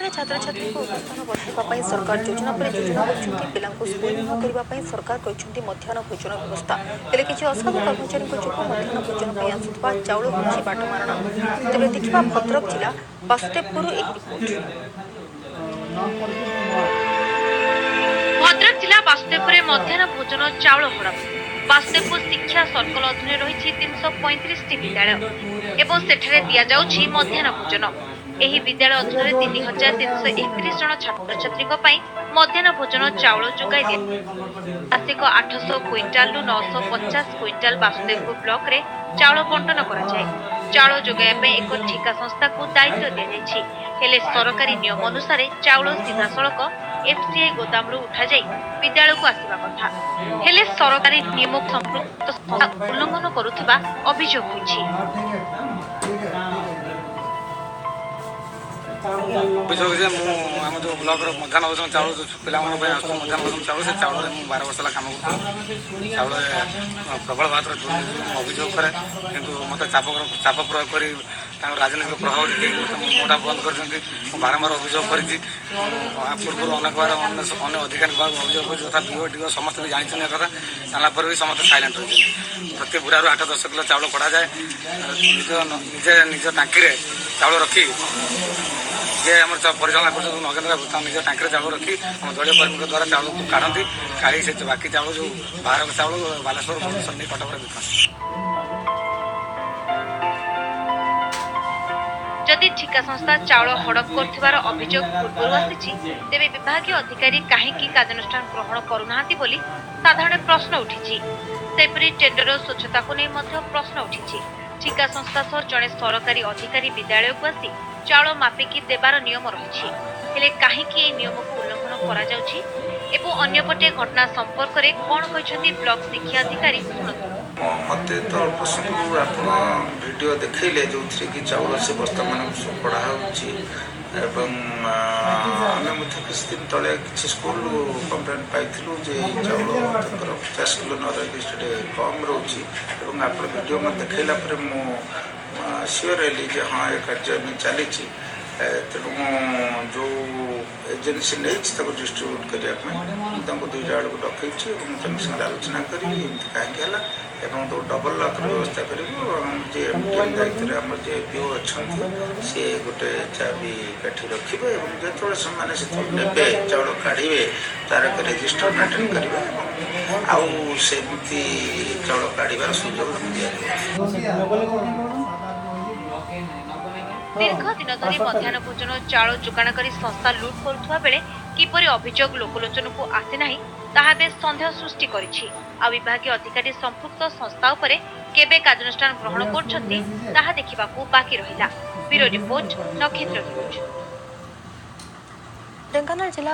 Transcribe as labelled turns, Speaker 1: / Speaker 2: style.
Speaker 1: ରାଜ୍ୟରେ ଛାତ୍ରଛାତ୍ରୀଙ୍କ ଉପସ୍ଥାନ ବଢ଼ାଇବା ପାଇଁ ସରକାର ଯୋଜନା ପରେ ଯୋଜନା କରୁଛନ୍ତି। ପିଲାଙ୍କୁ ସ୍କୁଲମୁହାଁ କରିବା ପାଇଁ ସରକାର କରିଛନ୍ତି ମଧ୍ୟାହ୍ନ ଭୋଜନ ବ୍ୟବସ୍ଥା। ହେଲେ କିଛି ଅସାଧୁ କର୍ମଚାରୀଙ୍କ ଯୋଗୁଁ ମଧ୍ୟାହ୍ନ ଭୋଜନ ପାଇଁ ଆସୁଥିବା ଚାଉଳ ହେଉଛି ବାଟମାରଣା। ତେବେ ଦେଖିବା ଭଦ୍ରକ ଜିଲ୍ଲା ବାସୁଦେବପୁରରୁ ଏହି ରିପୋର୍ଟ।
Speaker 2: ଭଦ୍ରକ ଜିଲ୍ଲା ବାସୁଦେବପୁରରେ ମଧ୍ୟାହ୍ନ ଭୋଜନ ଚାଉଳ ହଡ଼ପ। ବାସୁଦେବପୁର ଶିକ୍ଷା ସର୍କଲ ଅଧୀନରେ ରହିଛି 335ଟି ବିଦ୍ୟାଳୟ ଏବଂ ସେଠାରେ ଦିଆଯାଉଛି ମଧ୍ୟାହ୍ନ ଭୋଜନ। ଏହି ବିଦ୍ୟାଳୟ ଅଧୀନରେ 3331 ଜଣ ଛାତ୍ରଛାତ୍ରୀଙ୍କ ପାଇଁ ମଧ୍ୟାହ୍ନ ଭୋଜନ ଚାଉଳ ଯୋଗାଇ ଦିଆ ମାସିକ 800 କୁଇଣ୍ଟାଲରୁ 950 କୁଇଣ୍ଟାଲ ବାସୁଦେବପୁର ବ୍ଲକରେ ଚାଉଳ ବଣ୍ଟନ କରାଯାଏ। ଚାଉଳ ଯୋଗାଇବା ପାଇଁ ଏକ ଠିକା ସଂସ୍ଥାକୁ ଦାୟିତ୍ୱ ଦିଆଯାଇଛି। ହେଲେ ସରକାରୀ ନିୟମ ଅନୁସାରେ ଚାଉଳ ସିଧାସଳଖ ଏଫସିଆଇ ଗୋଦାମରୁ ଉଠାଯାଇ ବିଦ୍ୟାଳୟକୁ ଆସିବା କଥା। ହେଲେ ସରକାରୀ ନିୟମ ସମ୍ପୃକ୍ତ ସଂସ୍ଥା ଉଲ୍ଲଂଘନ କରୁଥିବା ଅଭିଯୋଗ ହୋଇଛି।
Speaker 3: ଅଭିଯୋଗ ଯେ ମୁଁ ଆମ ଯେଉଁ ବ୍ଲକର ମଧ୍ୟାହ୍ନ ଭୋଜନ ଚାଉଳ ଯେଉଁ ପିଲାମାନଙ୍କ ପାଇଁ ଆସୁଛି ମଧ୍ୟାହ୍ନ ଭୋଜନ ଚାଉଳ, ସେ ଚାଉଳରେ ମୁଁ 12 ବର୍ଷ ହେଲା କାମ କରୁଥିଲି। ଚାଉଳରେ ପ୍ରବଳ ମାତ୍ରାରେ ଦୁର୍ନୀତି ମୁଁ ଅଭିଯୋଗ କରେ, କିନ୍ତୁ ମୋତେ ଚାପ ପ୍ରୟୋଗ କରି ତାଙ୍କ ରାଜନୈତିକ ପ୍ରଭାବ ଦେଖେଇ ମୋତେ ମୋଟା ବନ୍ଦ କରିଛନ୍ତି। ମୁଁ ବାରମ୍ବାର ଅଭିଯୋଗ କରିଛି। ପୂର୍ବରୁ ଅନେକ ବାର ଅନ୍ୟ ଅଧିକାରୀଙ୍କ ପାଖକୁ ଅଭିଯୋଗ କରିଛି, ତଥା ବିଓ ଡିଓ ସମସ୍ତେ ବି ଜାଣିଛନ୍ତି ଏ କଥା। ଜାଣିଲା ପରେ ବି ସମସ୍ତେ ସାଇଲେଣ୍ଟ ରହିଛନ୍ତି। ପ୍ରତି ବୁରାରୁ 8-10 କିଲୋ ଚାଉଳ କଢ଼ାଯାଏ। ନିଜେ ନିଜ ଟାଙ୍କିରେ ଚାଉଳ ରଖି ଯିଏ ଆମର ପରିଚାଳନା କରୁଛନ୍ତି ନଗେନ୍ଦ୍ର ବାବୁ, ତାଙ୍କ ନିଜ ଟାଙ୍କିରେ ଚାଉଳ ରଖି ଆମ ଦଳୀୟ କର୍ମୀଙ୍କ ଦ୍ୱାରା ଚାଉଳକୁ କାଢ଼ନ୍ତି। କାଢ଼ି ସେ ବାକି ଚାଉଳ ଯେଉଁ ବାହାର ଚାଉଳ ବାଲେଶ୍ୱର, ଭୁବନେଶ୍ୱର ନେଇ କଟକରେ ବିକନ୍ତି।
Speaker 2: ଯଦି ଠିକା ସଂସ୍ଥା ଚାଉଳ ହଡପ କରୁଥିବାର ଅଭିଯୋଗ ପୂର୍ବରୁ ଆସିଛି, ତେବେ ବିଭାଗୀୟ ଅଧିକାରୀ କାହିଁକି କାର୍ଯ୍ୟାନୁଷ୍ଠାନ ଗ୍ରହଣ କରୁନାହାନ୍ତି ବୋଲି ସାଧାରଣରେ ପ୍ରଶ୍ନ ଉଠିଛି। ସେହିପରି ଟେଣ୍ଡରର ସ୍ୱଚ୍ଛତାକୁ ନେଇ ମଧ୍ୟ ପ୍ରଶ୍ନ ଉଠିଛି। ଠିକା ସଂସ୍ଥା ସହ ଜଣେ ସରକାରୀ ଅଧିକାରୀ ବିଦ୍ୟାଳୟକୁ ଆସି ଚାଉଳ ମାପିକି ଦେବାର ନିୟମ ରହିଛି। ହେଲେ କାହିଁକି ଏହି ନିୟମକୁ ଉଲ୍ଲଂଘନ କରାଯାଉଛି ଏବଂ ଅନ୍ୟପଟେ ଘଟଣା ସମ୍ପର୍କରେ କ'ଣ କହିଛନ୍ତି ବ୍ଲକ ଶିକ୍ଷା ଅଧିକାରୀ ଶୁଣନ୍ତୁ।
Speaker 4: ମୋତେ ତ ଅଳ୍ପ ସମୟରୁ ଆପଣ ଭିଡ଼ିଓ ଦେଖେଇଲେ, ଯେଉଁଥିରେ କି ଚାଉଳ ସେ ବସ୍ତାମାନଙ୍କୁ ସବୁ କଢ଼ା ହେଉଛି ଏବଂ ଆମେ ମଧ୍ୟ କିଛି ଦିନ ତଳେ କିଛି ସ୍କୁଲରୁ କମ୍ପ୍ଲେନ୍ ପାଇଥିଲୁ ଯେ ଏଇ ଚାଉଳ ତାଙ୍କର 50 କିଲୋ ନ ରହିକି ସେଠି କମ୍ ରହୁଛି। ଏବଂ ଆପଣ ଭିଡ଼ିଓ ମୋତେ ଦେଖେଇଲା ପରେ ମୁଁ ସିଓର ହେଲି ଯେ ହଁ, ଏ କାର୍ଯ୍ୟ ଏମିତି ଚାଲିଛି। ତେଣୁ ମୁଁ ଯେଉଁ ଏଜେନ୍ସି ନେଇଛି ତାକୁ ଡିଷ୍ଟ୍ରିବ୍ୟୁଟ୍ କରିବା ପାଇଁ, ମୁଁ ତାଙ୍କୁ 2ଟା ବେଳକୁ ଡକେଇଛି ଏବଂ ତାଙ୍କ ସାଙ୍ଗରେ ଆଲୋଚନା କରି ଏମିତି କାହିଁକି ହେଲା ଏବଂ ତାକୁ ଡବଲ ଲକ୍ର ବ୍ୟବସ୍ଥା କରିବୁ। ଏବଂ ଯିଏ ଏମ୍ ଟି ଏମ୍ ଦାୟିତ୍ୱରେ ଆମର ଯିଏ ବିଓ ଅଛନ୍ତି, ସିଏ ଗୋଟେ ଚାବି କାଠି ରଖିବେ ଏବଂ ଯେତେବେଳେ ସେମାନେ ସେତେବେଳେ ନେବେ, ଚାଉଳ କାଢ଼ିବେ, ତାର ଏକ ରେଜିଷ୍ଟର ମେଣ୍ଟେନ୍ କରିବେ ଏବଂ ଆଉ ସେମିତି ଚାଉଳ କାଢ଼ିବାର ସୁଯୋଗ ତାଙ୍କୁ ଦିଆଯିବ।
Speaker 2: ଦୀର୍ଘ ଦିନ ଧରି ମଧ୍ୟାହ୍ନ ଭୋଜନ ଚାଉଳ ଯୋଗାଣକାରୀ ସଂସ୍ଥା ଲୁଟ୍ କରୁଥିବା ବେଳେ କିପରି ଅଭିଯୋଗ ଲୋକଲୋଚନକୁ ଆସିନାହିଁ, ତାହା ଏବେ ସନ୍ଦେହ ସୃଷ୍ଟି କରିଛି। ଆଉ ବିଭାଗୀୟ ଅଧିକାରୀ ସମ୍ପୃକ୍ତ ସଂସ୍ଥା ଉପରେ କେବେ କାର୍ଯ୍ୟାନୁଷ୍ଠାନ ଗ୍ରହଣ କରୁଛନ୍ତି, ତାହା ଦେଖିବାକୁ ବାକି ରହିଲା। ବ୍ୟୁରୋ ରିପୋର୍ଟ, ନକ୍ଷତ୍ର ନ୍ୟୁଜ୍।
Speaker 1: ଢେଙ୍କାନାଳ ଜିଲ୍ଲା